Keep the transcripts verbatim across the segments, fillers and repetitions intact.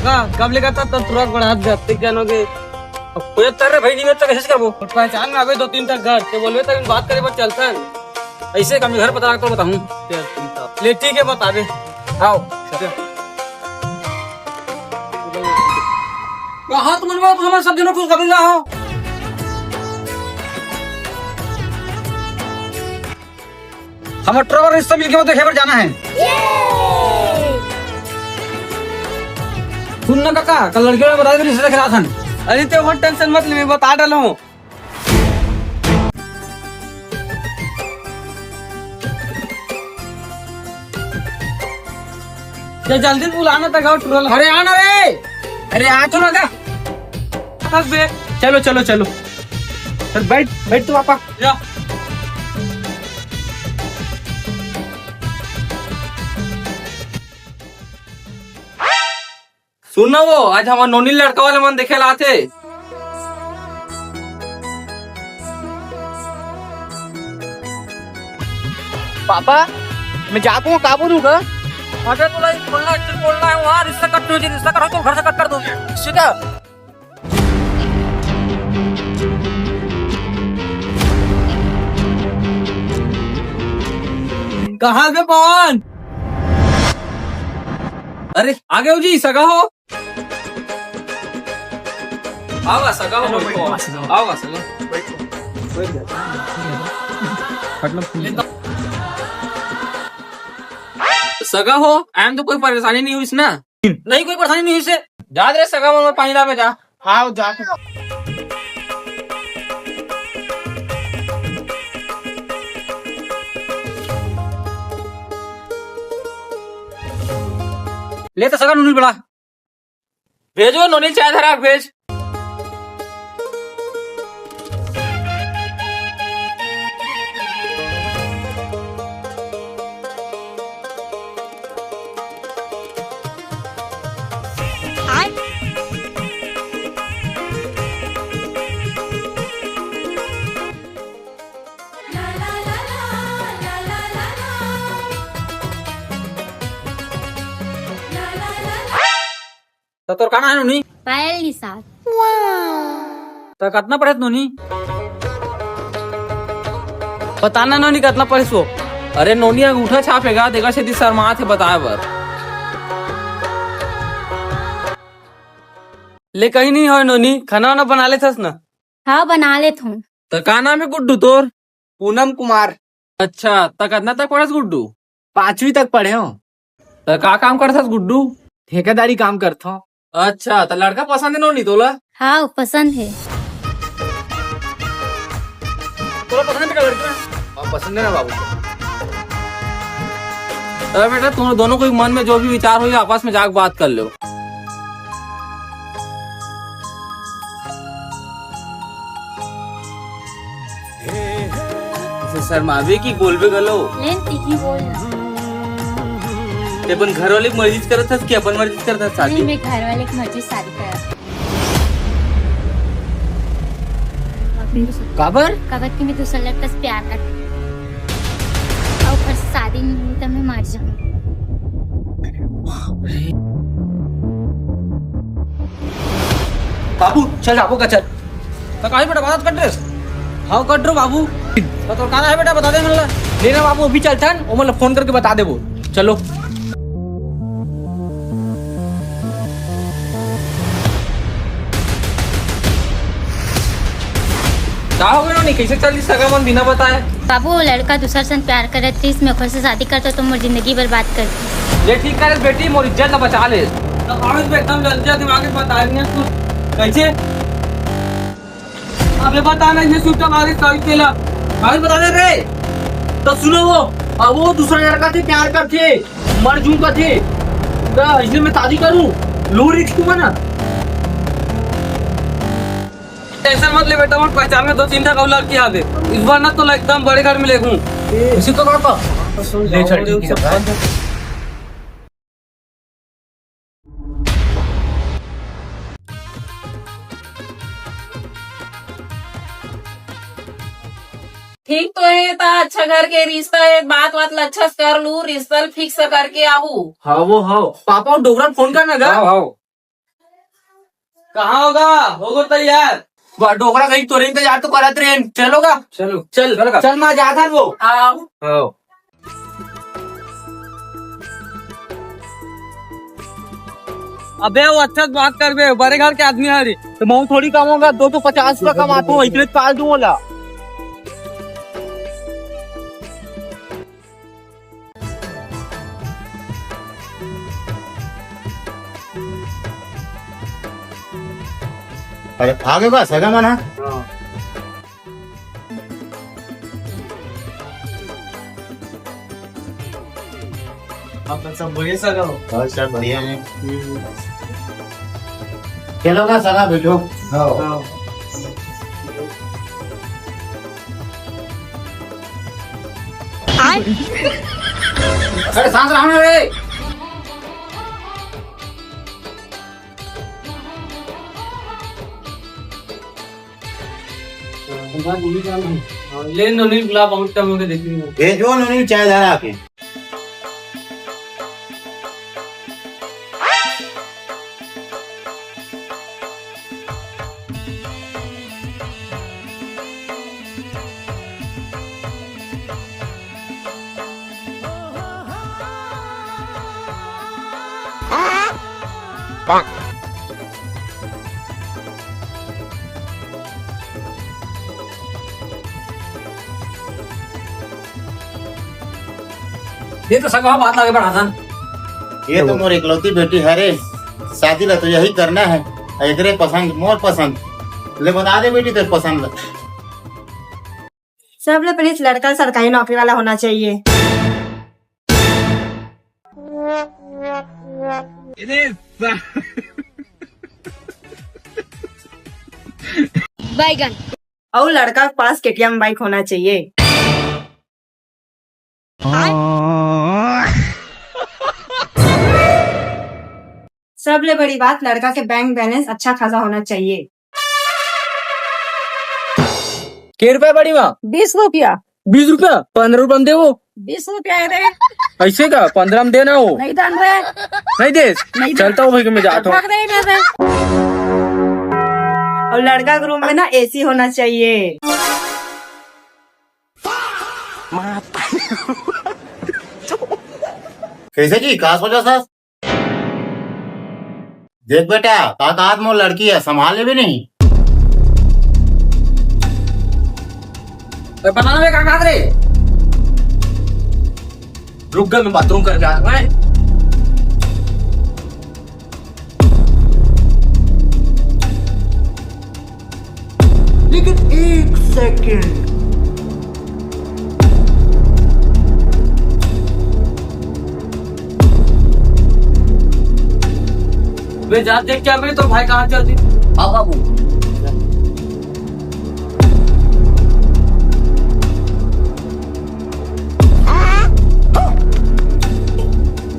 हाँ, कब लेकर था तब तुरंत बढ़ा दे, देख जानोगे। अब कोई तर रे भाई नहीं, मैं तो कैसे करबो? और पहचान में आ गए दो तीन ठा घर, तो बोलबे तब बात करे बर चलथन। ऐसे कम घर पता तो बताऊँ। चल, ठीक है। ले ठीक है, बता दे। आओ। चल। कहाँ तुम लोग, तुम सब जनों को कभी ना हो। हमर ट्रक रिश्ता मिलके वो देखे बर जाना है। सुन ना काका, कल लड़की वाला बता दे, रिश्ता देखे रात हन। अरे ते ओकर टेंशन मत ले, मैं बता डालो हूँ। ये जल्दी बुलाना था गाँव टूरा ला। अरे आना रे। अरे आ तो ना जा। बस बे। चलो, चलो, चलो। चल बैठ, बैठ तू पापा। जा। सुन ना वो, आज हमर नोनी लड़का वाले मन देखे ला आथे। पापा, मैं जात हूँ, का बोलूँ गा? अबे तोला एक बोलना, एक बोलना है वहाँ, रिश्ता कट नहीं, रिश्ता कट हो तो घर से कट कर दूंगी। सीधा। कहाँ से पवन? अरे, आ गए हो जी, सगा हो? आवा, सगा हो, बैठो, आवा, सगा। सगा हो, एम तो कोई परेशानी नहीं हुई ना? नहीं, कोई परेशानी नहीं हुई से। जा रे सगा, मैं पानी लावे जा। हाँ, जा। ले तो सगा नूडल बड़ा। भेजो नोनी चाय धरा भेज। त तोर का नाम हे नोनी? पायल निषाद। त कतना पढ़े नोनी? बताना नोनी कतना पढ़े सो? अरे नोनी अंगूठा छापेगा, तेकर सेती शर्मात हे बताए बर। ले कहीं नहीं होय नोनी, खाना वाना बना लेथस ना? हाँ, बना लेत हूँ। त का नाम हे गुड्डू तोर? पूनम कुमार। अच्छा, त कतना तक पढ़स गुड्डू? पांचवी तक पढ़े हो। त का काम करथस गुड्डू? ठेकेदारी काम करथो। अच्छा, त लड़का पसंद हे नोनी तोला? हाँ, पसंद हे। तोला पसंद हे बेटा लड़का? हाँ, पसंद हे ना बाबू। अरे बेटा, तुम दोनों के मन में जो भी विचार होही, आपस में जाके बात कर लो। इसे शर्मावे कि बोलबे घलो? लेन, तिही बोल ना। ते अपन घर वाले के मर्जी से करत हस कि अपन मर्जी से करत हस शादी? नहीं, मैं घर वाले की मर्जी से शादी करत हूँ। काबर? काबर कि मैं दूसरा लड़का से प्यार करती हूँ। अउ ओकर शादी नहीं हुई तो मैं मर जाऊंगी। बाबू, चल, जाबो का, चल। त काहे बेटा, बात कट रे? हाँ, कट रो बाबू। त तोर का हे बेटा, बता दे मन ला। ले ना बाबू, अभी चलथन, ओमन ला फोन करके बता देबो। चलो। का हो गया नोनी? कैसे चल दी सगा मन बिना बताए? बाबू, वो लड़का दूसर सन प्यार करत रहिस, मैं ओकर से शादी करता तो मोर जिंदगी बर्बाद कर दी। ये ठीक करे बेटी, मोर इज्जत ला बचा ले। तो कागज पे एकदम जल्दी दिमाग में बता रही है तू। कैसे? अबे बता ना, ये सुट्टा मारे सारी तेला। कागज बता दे रे। तो सुनो वो, अब वो दूसरा लड़का से प्यार करथे, मर जूं कथे। त अइसे में शादी करूं? लो रिस्क में ना। टेंशन मत ले बेटा, मोर पहचान में दो तीन ठा अउ लड़की आवे। इस बार ना तोला एकदम बड़े घर में लेगहूं। इसी तो बात। ले चल, ठीक है। ठीक तो हे, त अच्छा घर के रिश्ता हे, बात बात ल अच्छा से कर लू, रिश्ता ल फिक्स करके आहू। हाँ वो हाँ। पापा, डोकरा ल फोन कर ना गा। हाँ, हाँ। कहाँ होगा? होगो तैयार। वाह, डोकरा कहीं तोरे इंतजार तो करत रहे। चलो गा। चलो। चल, चल गा। चल, मैं जात हन वो। आओ। आओ। अबे, वो अच्छा से बात कर बे, बड़े घर के आदमी हरे, तो मैं थोड़ी कमाऊंगा, दो सौ पचास रुपया कमाता हूँ, इतने पाल दूँ ओला। अरे, आगे बस, आगे मन है। हाँ। आप सब बढ़िया सगा हो? और सब बढ़िया है। हम्म। चलो ना सगा बैठो। हाँ। हाँ। अरे सांस रहा ना रे। हाँ, ले नोनी बुला, बहुत टाइम हो गया देखे नहीं। भेजो नोनी चाय धरा के। ये तो सगा बात लागे बढ़ाथन। ये तो मोर इकलौती बेटी हरे, शादी ला तो यही करना है। एकरे पसंद, मोर पसंद ले बता दे बेटी, तेरे पसंद ला। सबले पहले लड़का सरकारी नौकरी वाला होना चाहिए। बैगन। और लड़का के पास केटीएम बाइक होना चाहिए। सबले बड़ी बात, लड़का के बैंक बैलेंस अच्छा खासा होना चाहिए। के रुपया बड़ी माँ? बीस रुपया। बीस रुपया? पंद्रह रुपया में देवो। बीस रुपया है रे। ऐसे का? पंद्रह में देना हो। नहीं दान रे। नहीं दे? नहीं दे। चलता हूँ भाई, मैं जाता हूँ। भाग नहीं दे रे। और लड़का के रूम में ना एसी होना चाहिए। कैसे जी? का सोचा सास? देख बेटा, का कहत मोर लड़की है, संभाल लेबे नहीं। अरे बता ना बे, का कहत रे? रुक गए, मैं बाथरूम करके आ रहा हूँ। लेकिन एक सेकंड। बे जा देख क्या बे, तो भाई कहाँ चल दी? हाँ बाबू।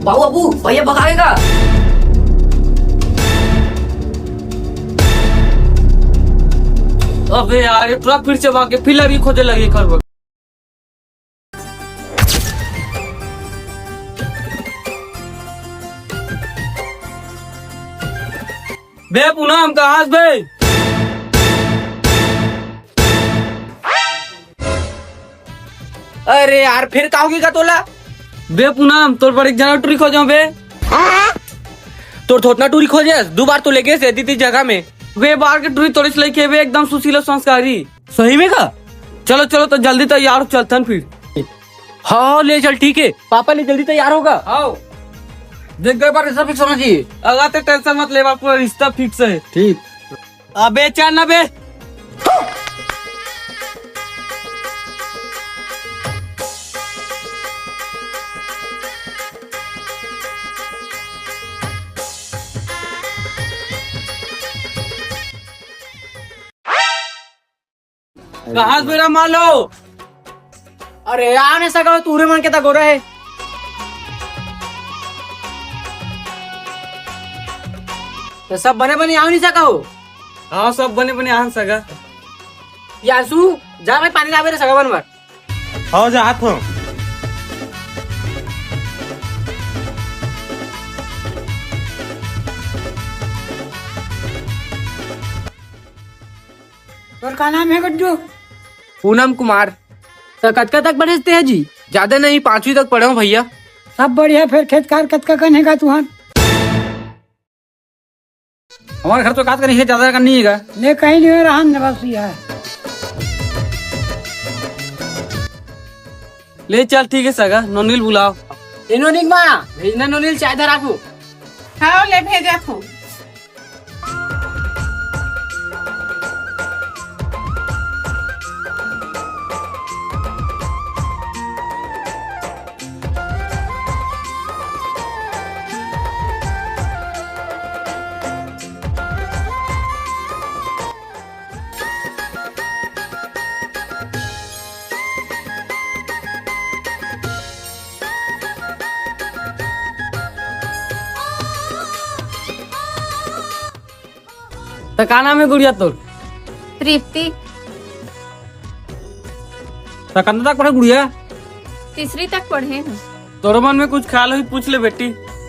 बाबू, बाबू, भैया भगाएगा। अबे यार, ये ट्रक फिर से भाग के फिर लड़की खोजे लगी खरबा। बे पूनम, कहाँ हस बे? अरे यार, फिर का होगी का तोला? बे पूनम, तोर बर एक जना टूरी खोजो बे। तोर थोतना टूरी खोजे, दू बार तो लेगे से दीदी जगह में। बे बार के टूरी तोरे से लेके बे एकदम सुशील संस्कारी। सही में का? चलो, चलो, तो जल्दी तैयार हो, चलथन फिर। हाँ, हाँ, ले चल, ठीक है। पापा ले जल्दी तैयार होगा। आओ। देख गए बार रिश्ता फिक्स होना चाहिए। अगर ते टेंशन मत ले, पूरा रिश्ता फिक्स है। ठीक। अबे चल ना बे। कहाँ से मेरा माल हो? अरे, आने सका हो, तूरे मन के ता गोरा है। तो सब बने बने आ नहीं सका हो? हाँ, सब बने बने आ सका। यार, सु, जा भाई, पानी लावे रे सगा बन बर। हो, जात हो। का नाम हे गुड्डू? पूनम कुमार। त कतका तक पढ़े हस तेहा जी? जादा नहीं, पांचवी तक पढ़े हंव भैया। सब बढ़िया, फेर खेत खार कतका कन हे गा तुंहर? हमर घर तो कात कनी हे, जादा कन नइ हे गा। ले कहीं नहीं हो रहा न बस ये। ले चल ठीक हे सगा, नोनी ल बुलाव। ए नोनी के माँ, भेजना नोनी ल चाय धरा के। हाव, ले भेजत हंव। त का नाम हे गुड़िया तोर? तृप्ति। त कतना तक पढ़े गुड़िया? तीसरी तक पढ़े हंव। तोर मन में कुछ ख्याल होही, पूछ ले बेटी।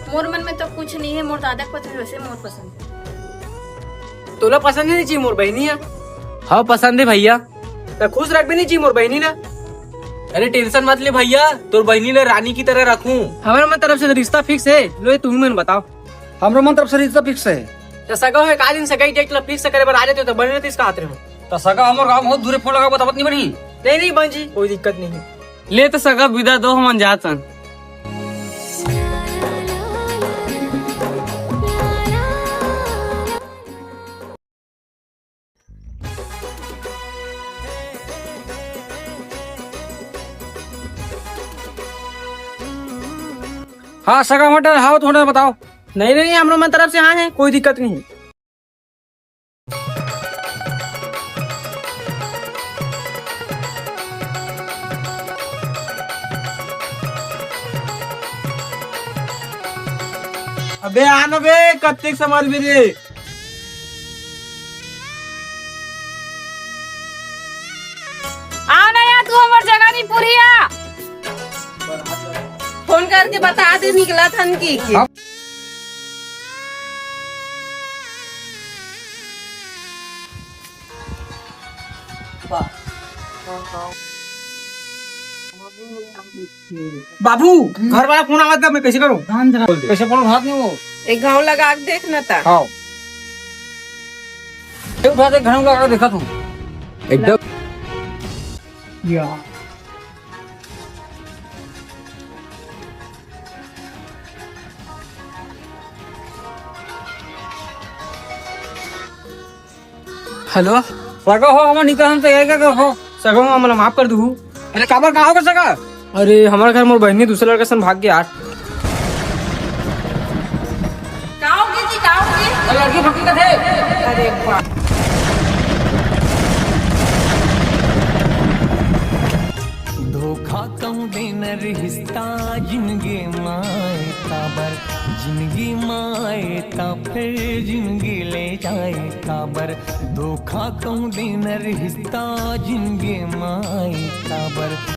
मोर मन में तो कुछ नहीं हे, मोर दादा के पसंद हे, वैसे मोर पसंद हे। तोला पसंद हे नहीं जी मोर बहिनी हे? हाव, पसंद हे भैया। त खुश रखबे नहीं जी मोर बहिनी ला? अरे tension मत ले भैया, तोर बहिनी ला रानी की तरह रखूं। हमर मन तरफ से रिश्ता fix हे, लो ये तुम मन बताव। हमरो मन तरफ से रिश्ता fix हे। त सगा हो, एक आध दिन सगाई date ला fix करे बर आ जाते हो, त बने रहते इसका हाथ रहे हो। त सगा हमर गांव बहुत दूर हे, फोन लगा बतावत नहीं बनी। नहीं, नहीं बहन जी, कोई दिक्कत नहीं हे। ले त सगा विदा दो, हमन जात हन। हाँ, सगा होटल, हाव, तो होटल बताव। नहीं, नहीं, हमरो मन तरफ से हाँ हे, कोई दिक्कत नहीं। अबे आ ना बे, कतेक संभालबे रे। आव ना यार, तू हमर जगह नहीं पूरिया। फोन करके बता दे, निकलत हन कि। बाबू, घर वाला फोन आवत हे, मैं कैसे करूँ? कैसे फोन उठात नहीं वो? एक घाव लगा के देख ना ता। हाँ। ये उठा दे, घर में लगा के देखा तू। एकदम। या। हेलो। सगा हो, हमर निकल हम तैयारी कर हो। सगा हो, हमला माफ कर दू। अरे काबर, का हो गे सगा? अरे हमर घर मोर बहिनी दूसरे लड़का संग भाग गे यार। का हो गे जी, का हो गे? अरे लड़की फंसी कथे। अरे बाप। धोखा कहूँ देना रिश्ता जिनगी माए काबर, जिनगी माए ता फिर जिनगी ले जाए काबर। धोखा कहूँ देना रिश्ता जिनगी माए काबर।